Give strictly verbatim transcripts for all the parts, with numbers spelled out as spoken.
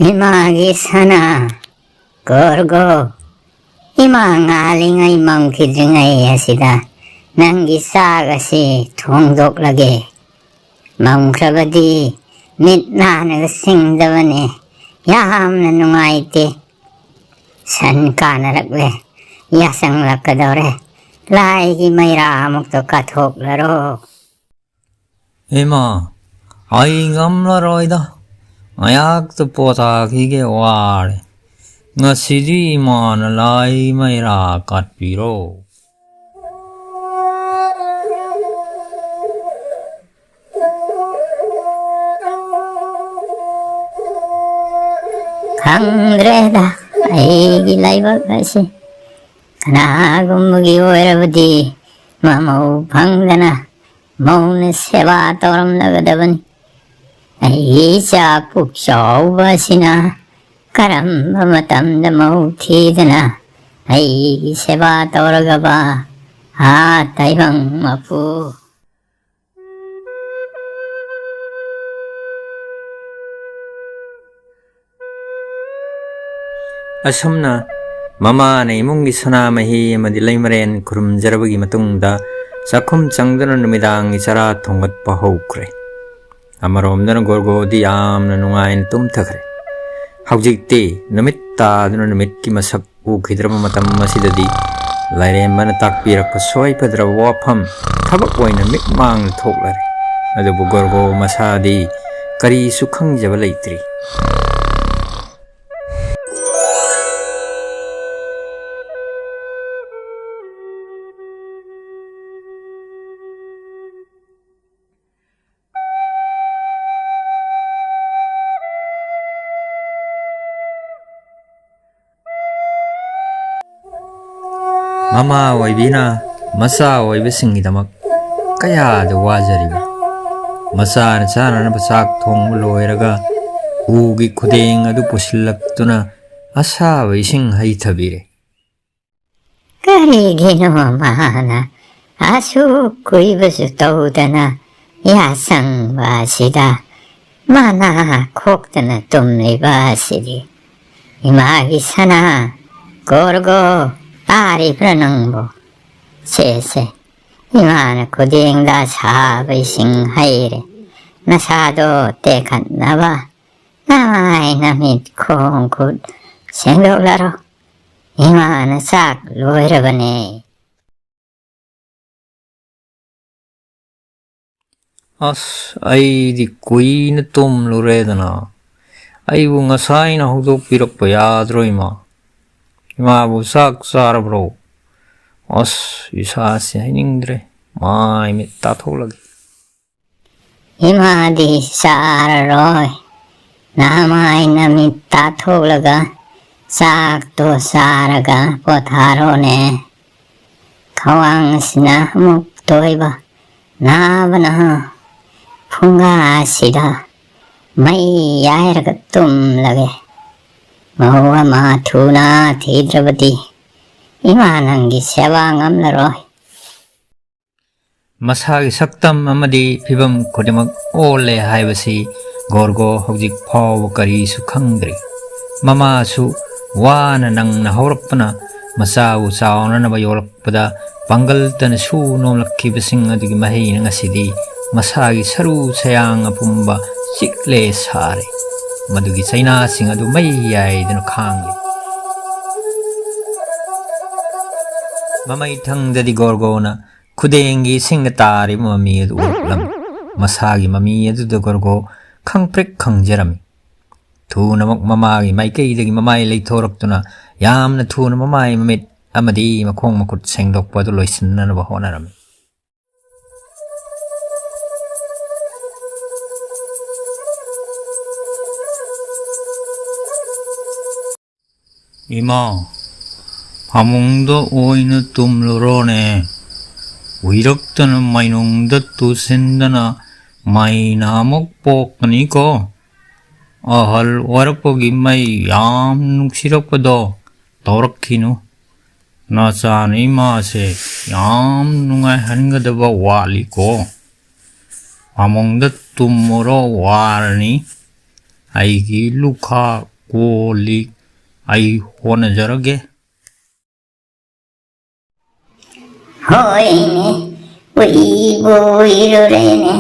ꯏꯃꯥꯒꯤ ꯁꯅꯥ, ꯒꯣꯔꯒꯣ, ꯏꯃꯥ ꯉꯥꯜꯂꯤꯉꯩ ꯃꯝꯈꯤꯗ꯭ꯔꯤꯉꯩ ꯑꯁꯤꯗ ꯅꯪꯒꯤ ꯆꯥꯛ ꯑꯁꯤ ꯊꯣꯡꯗꯣꯛꯂꯒꯦ꯫ ꯃꯝꯈ꯭ꯔꯕꯗꯤ ꯃꯤꯠ ꯅꯥꯅꯒ ꯁꯤꯡꯗꯕꯅꯦ꯫ ꯌꯥꯝꯅ ꯅꯨꯡꯉꯥꯏꯇꯦ꯫ ꯁꯟ ꯀꯥꯅꯔꯛꯂꯦ꯫ ꯌꯥꯁꯪꯂꯛꯀꯗꯧꯔꯦ꯫ ꯂꯥꯏꯒꯤ ꯃꯩꯔꯥ ꯑꯃꯨꯛꯇ ꯀꯠꯊꯣꯛꯂꯔꯣ꯫ ꯏꯃꯥ, ꯑꯩ ꯉꯝꯂꯔꯣꯏꯗ꯫ ꯉꯥꯏꯍꯥꯛꯇ ꯄꯣꯊꯥꯈꯤꯒꯦ, ꯋꯥꯔꯦ꯫ ꯉꯁꯤꯗꯤ ꯏꯃꯥꯅ ꯂꯥꯏ ꯃꯩꯔꯥ ꯀꯠꯄꯤꯔꯣ꯫ ꯈꯪꯗ꯭ꯔꯦꯗ, ꯑꯩꯒꯤ ꯂꯥꯏꯕꯛ ꯑꯁꯤ ꯀꯅꯥꯒꯨꯝꯕꯒꯤ ꯑꯣꯏꯔꯕꯗꯤ ꯃꯃꯧ ꯐꯪꯗꯅ ꯃꯧꯅ ꯁꯦꯕꯥ ꯇꯧꯔꯝꯂꯒꯗꯕꯅꯤ꯫ ꯑꯩꯒꯤ ꯏꯆꯥ ꯄꯨꯛ ꯆꯥꯎꯕ ꯑꯁꯤꯅ ꯀꯔꯝꯕ ꯃꯇꯝꯗ ꯃꯧ ꯊꯤꯗꯅ ꯑꯩꯒꯤ ꯁꯦꯕꯥ ꯇꯧꯔꯒꯕ? ꯑꯥ ꯇꯥꯏꯕꯪ ꯃꯄꯨ꯫ ꯑꯁꯨꯝꯅ ꯃꯃꯥꯅ ꯏꯃꯨꯡꯒꯤ ꯁꯅꯥꯃꯍꯤ ꯑꯃꯗꯤ ꯂꯩꯃꯔꯦꯟ ꯈꯨꯔꯨꯝꯖꯔꯕꯒꯤ ꯃꯇꯨꯡꯗ ꯆꯥꯛꯈꯨꯝ ꯆꯪꯗꯨꯅ ꯅꯨꯃꯤꯗꯥꯡꯒꯤ ꯆꯔꯥ ꯊꯣꯡꯒꯠꯄ ꯍꯧꯈ꯭ꯔꯦ꯫ ꯑꯃꯔꯣꯝꯗꯅ ꯒꯣꯔꯒꯣꯗꯤ ꯌꯥꯝꯅ ꯅꯨꯡꯉꯥꯏꯅ ꯇꯨꯝꯊꯈ꯭ꯔꯦ꯫ ꯍꯧꯖꯤꯛꯇꯤ ꯅꯨꯃꯤꯠ ꯇꯥꯗꯨꯅ ꯅꯨꯃꯤꯠꯀꯤ ꯃꯁꯛ ꯎꯈꯤꯗ꯭ꯔꯕ ꯃꯇꯝ ꯑꯁꯤꯗꯗꯤ ꯂꯥꯏꯔꯦꯝꯕꯅ ꯇꯥꯛꯄꯤꯔꯛꯄ ꯁꯣꯏꯐꯗ꯭ꯔꯕ ꯋꯥꯐꯝ ꯊꯕꯛ ꯑꯣꯏꯅ ꯃꯤꯠ ꯃꯥꯡꯗ ꯊꯣꯛꯂꯔꯦ꯫ ꯑꯗꯨꯕꯨ ꯒꯣꯔꯒꯣ ꯃꯁꯥꯗꯤ ꯀꯔꯤꯁꯨ ꯈꯪꯖꯕ ꯂꯩꯇ꯭ꯔꯤ꯫ ꯃꯃꯥ ꯑꯣꯏꯕꯤꯅ ꯃꯆꯥ ꯑꯣꯏꯕꯁꯤꯡꯒꯤꯗꯃꯛ ꯀꯌꯥꯗ ꯋꯥꯖꯔꯤꯕ꯫ ꯃꯆꯥꯅ ꯆꯥꯅꯅꯕ ꯆꯥꯛ ꯊꯣꯡꯕ ꯂꯣꯏꯔꯒ ꯎꯒꯤ ꯈꯨꯗꯦꯡ ꯑꯗꯨ ꯄꯨꯁꯤꯜꯂꯛꯇꯨꯅ ꯑꯁꯥꯕ ꯏꯁꯤꯡ ꯍꯩꯊꯕꯤꯔꯦ꯫ ꯀꯔꯤꯒꯤꯅꯣ ꯃꯥꯅ ꯑꯁꯨꯛ ꯀꯨꯏꯕꯁꯨ ꯇꯧꯗꯅ ꯌꯥꯁꯪꯕ ꯑꯁꯤꯗ ꯃꯥꯅ ꯈꯣꯛꯇꯅ ꯇꯨꯝꯂꯤꯕ ꯑꯁꯤꯗꯤ꯫ ꯏꯃꯥꯒꯤ ꯁꯅꯥ, ꯒꯣꯔꯒꯣ, ꯇꯥꯔꯤꯕ꯭ꯔꯥ ꯅꯪꯕꯣ? ꯁꯦ, ꯁꯦ, ꯏꯃꯥꯅ ꯈꯨꯗꯦꯡꯗ ꯁꯥꯕ ꯏꯁꯤꯡ ꯍꯩꯔꯦ꯫ ꯅꯁꯥꯗꯣ ꯇꯦꯛꯈꯠꯅꯕ ꯅꯃꯥꯏ ꯅꯃꯤꯠ ꯈꯣꯡ ꯈꯨꯠ ꯁꯦꯡꯗꯣꯛꯂꯔꯣ꯫ ꯏꯃꯥꯅ ꯆꯥꯛ ꯂꯣꯏꯔꯕꯅꯦ꯫ ꯑꯁ, ꯑꯩꯗꯤ ꯀꯨꯏꯅ ꯇꯨꯝꯂꯨꯔꯦꯗꯅ꯫ ꯑꯩꯕꯨ ꯉꯁꯥꯏꯅ ꯍꯧꯗꯣꯛꯄꯤꯔꯛꯄ ꯌꯥꯗ꯭ꯔꯣ, ꯏꯃꯥ? ꯏꯃꯥꯕꯨ ꯆꯥꯛ ꯆꯥꯔꯕ꯭ꯔꯣ? ꯑꯁ, ꯏꯁꯥꯁꯦ ꯍꯩꯅꯤꯡꯗ꯭ꯔꯦ꯫ ꯃꯥꯏ ꯃꯤꯠ ꯇꯥꯊꯣꯛꯂꯒꯦ꯫ ꯏꯃꯥꯗꯤ ꯆꯥꯔꯔꯣꯏ꯫ ꯅꯃꯥꯏ ꯅꯃꯤꯠ ꯇꯥꯊꯣꯛꯂꯒ ꯆꯥꯛꯇꯣ ꯆꯥꯔꯒ ꯄꯣꯊꯥꯔꯣꯅꯦ꯫ ꯈ꯭ꯋꯥꯡ ꯑꯁꯤꯅ ꯑꯃꯨꯛ ꯇꯣꯏꯕ, ꯅꯥꯕꯅ ꯐꯨꯡꯒꯥ ꯑꯁꯤꯗ ꯃꯩ ꯌꯥꯏꯔꯒ ꯇꯨꯝꯂꯒꯦ꯫ ꯃꯧ ꯑꯃ ꯊꯨꯅ ꯊꯤꯗ꯭ꯔꯕꯗꯤ ꯏꯃꯥ ꯅꯪꯒꯤ ꯁꯦꯕꯥ ꯉꯝꯂꯔꯣꯏ꯫ ꯃꯁꯥꯒꯤ ꯁꯛꯇꯝ ꯑꯃꯗꯤ ꯐꯤꯚꯝ ꯈꯨꯗꯤꯡꯃꯛ ꯑꯣꯜꯂꯦ ꯍꯥꯏꯕꯁꯤ ꯒꯣꯔꯒꯣ ꯍꯧꯖꯤꯛ ꯐꯥꯎꯕ ꯀꯔꯤꯁꯨ ꯈꯪꯗ꯭ꯔꯤ꯫ ꯃꯃꯥꯁꯨ ꯋꯥꯅ ꯅꯪꯅ ꯍꯧꯔꯛꯄꯅ ꯃꯆꯥꯕꯨ ꯆꯥꯎꯅꯅꯕ ꯌꯣꯛꯂꯛꯄꯗ ꯄꯥꯡꯒꯜꯇꯅ ꯁꯨ ꯅꯣꯝꯂꯛꯈꯤꯕꯁꯤꯡ ꯑꯗꯨꯒꯤ ꯃꯍꯩꯅ ꯉꯁꯤꯗꯤ ꯃꯁꯥꯒꯤ ꯁꯔꯨ ꯁꯌꯥꯡ ꯑꯄꯨꯝꯕ ꯆꯤꯛꯂꯦ ꯁꯥꯔꯦ꯫ ꯃꯗꯨꯒꯤ ꯆꯩꯅꯥꯁꯤꯡ ꯑꯗꯨ ꯃꯩ ꯌꯥꯏꯗꯨꯅ ꯈꯥꯡꯂꯤ꯫ ꯃꯃꯩ ꯊꯪꯗꯗꯤ ꯒꯣꯔꯒꯣꯅ ꯈꯨꯗꯦꯡꯒꯤ ꯏꯁꯤꯡꯗ ꯇꯥꯔꯤꯕ ꯃꯃꯤ ꯑꯗꯨ ꯎꯔꯛꯂꯝꯃꯤ꯫ ꯃꯁꯥꯒꯤ ꯃꯃꯤ ꯑꯗꯨꯗ ꯒꯣꯔꯒꯣ ꯈꯪꯄ꯭ꯔꯤꯛ ꯈꯪꯖꯔꯝꯃꯤ꯫ ꯊꯨꯅꯃꯛ ꯃꯃꯥꯒꯤ ꯃꯥꯏꯀꯩꯗꯒꯤ ꯃꯃꯥꯏ ꯂꯩꯊꯣꯔꯛꯇꯨꯅ ꯌꯥꯝꯅ ꯊꯨꯅ ꯃꯃꯥꯏ ꯃꯃꯤꯠ ꯑꯃꯗꯤ ꯃꯈꯣꯡ ꯃꯈꯨꯠ ꯁꯦꯡꯗꯣꯛꯄ ꯑꯗꯨ ꯂꯣꯏꯁꯤꯟꯅꯅꯕ ꯍꯣꯠꯅꯔꯝꯃꯤ꯫ ꯏꯃꯥ, ꯐꯃꯨꯡꯗ ꯑꯣꯏꯅ ꯇꯨꯝꯂꯨꯔꯣꯅꯦ꯫ ꯎꯏꯔꯛꯇꯅ ꯃꯩꯅꯨꯡꯗ ꯇꯨꯁꯤꯟꯗꯅ ꯃꯩꯅ ꯑꯃꯨꯛ ꯄꯣꯛꯀꯅꯤꯀꯣ꯫ ꯑꯍꯜ ꯑꯣꯏꯔꯛꯄꯒꯤ ꯃꯩ ꯌꯥꯝ ꯅꯨꯡꯁꯤꯔꯛꯄꯗꯣ ꯇꯧꯔꯛꯈꯤꯅꯨ꯫ ꯅꯆꯥꯅ ꯏꯃꯥꯁꯦ ꯌꯥꯝ ꯅꯨꯡꯉꯥꯏꯍꯟꯒꯗꯕ ꯋꯥꯠꯂꯤꯀꯣ꯫ ꯐꯃꯨꯡꯗ ꯇꯨꯝꯃꯨꯔꯣ, ꯋꯥꯔꯅꯤ꯫ ꯑꯩꯒꯤ ꯂꯨꯈꯥ ꯀꯣꯜ ꯂꯤꯛ ꯑꯩ ꯍꯣꯠꯅꯖꯔꯒꯦ꯫ ꯍꯣꯏꯅꯦ, ꯎꯏꯕꯨ ꯎꯏꯔꯨꯔꯦꯅꯦ꯫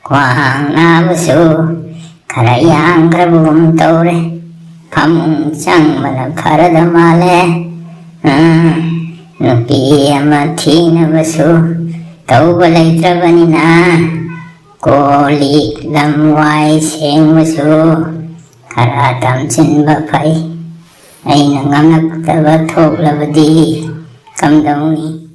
ꯈ꯭ꯋꯥꯡ ꯅꯥꯕꯁꯨ ꯈꯔ ꯌꯥꯡꯈ꯭ꯔꯕꯒꯨꯝ ꯇꯧꯔꯦ꯫ ꯐꯃꯨꯡ ꯆꯪꯕꯅ ꯐꯔꯗ ꯃꯥꯜꯂꯦ꯫ ꯎꯝ, ꯅꯨꯄꯤ ꯑꯃ ꯊꯤꯅꯕꯁꯨ ꯇꯧꯕ ꯂꯩꯇ꯭ꯔꯕꯅꯤꯅ, ꯀꯣꯜ ꯂꯤꯛ ꯂꯝ ꯋꯥꯏ ꯁꯦꯡꯕꯁꯨ ꯈꯔ ꯇꯝꯁꯤꯟꯕ ꯐꯩ꯫ ꯑꯩꯅ ꯉꯝꯂꯛꯇꯕ ꯊꯣꯛꯂꯕꯗꯤ ꯀꯝꯗꯧꯅꯤ?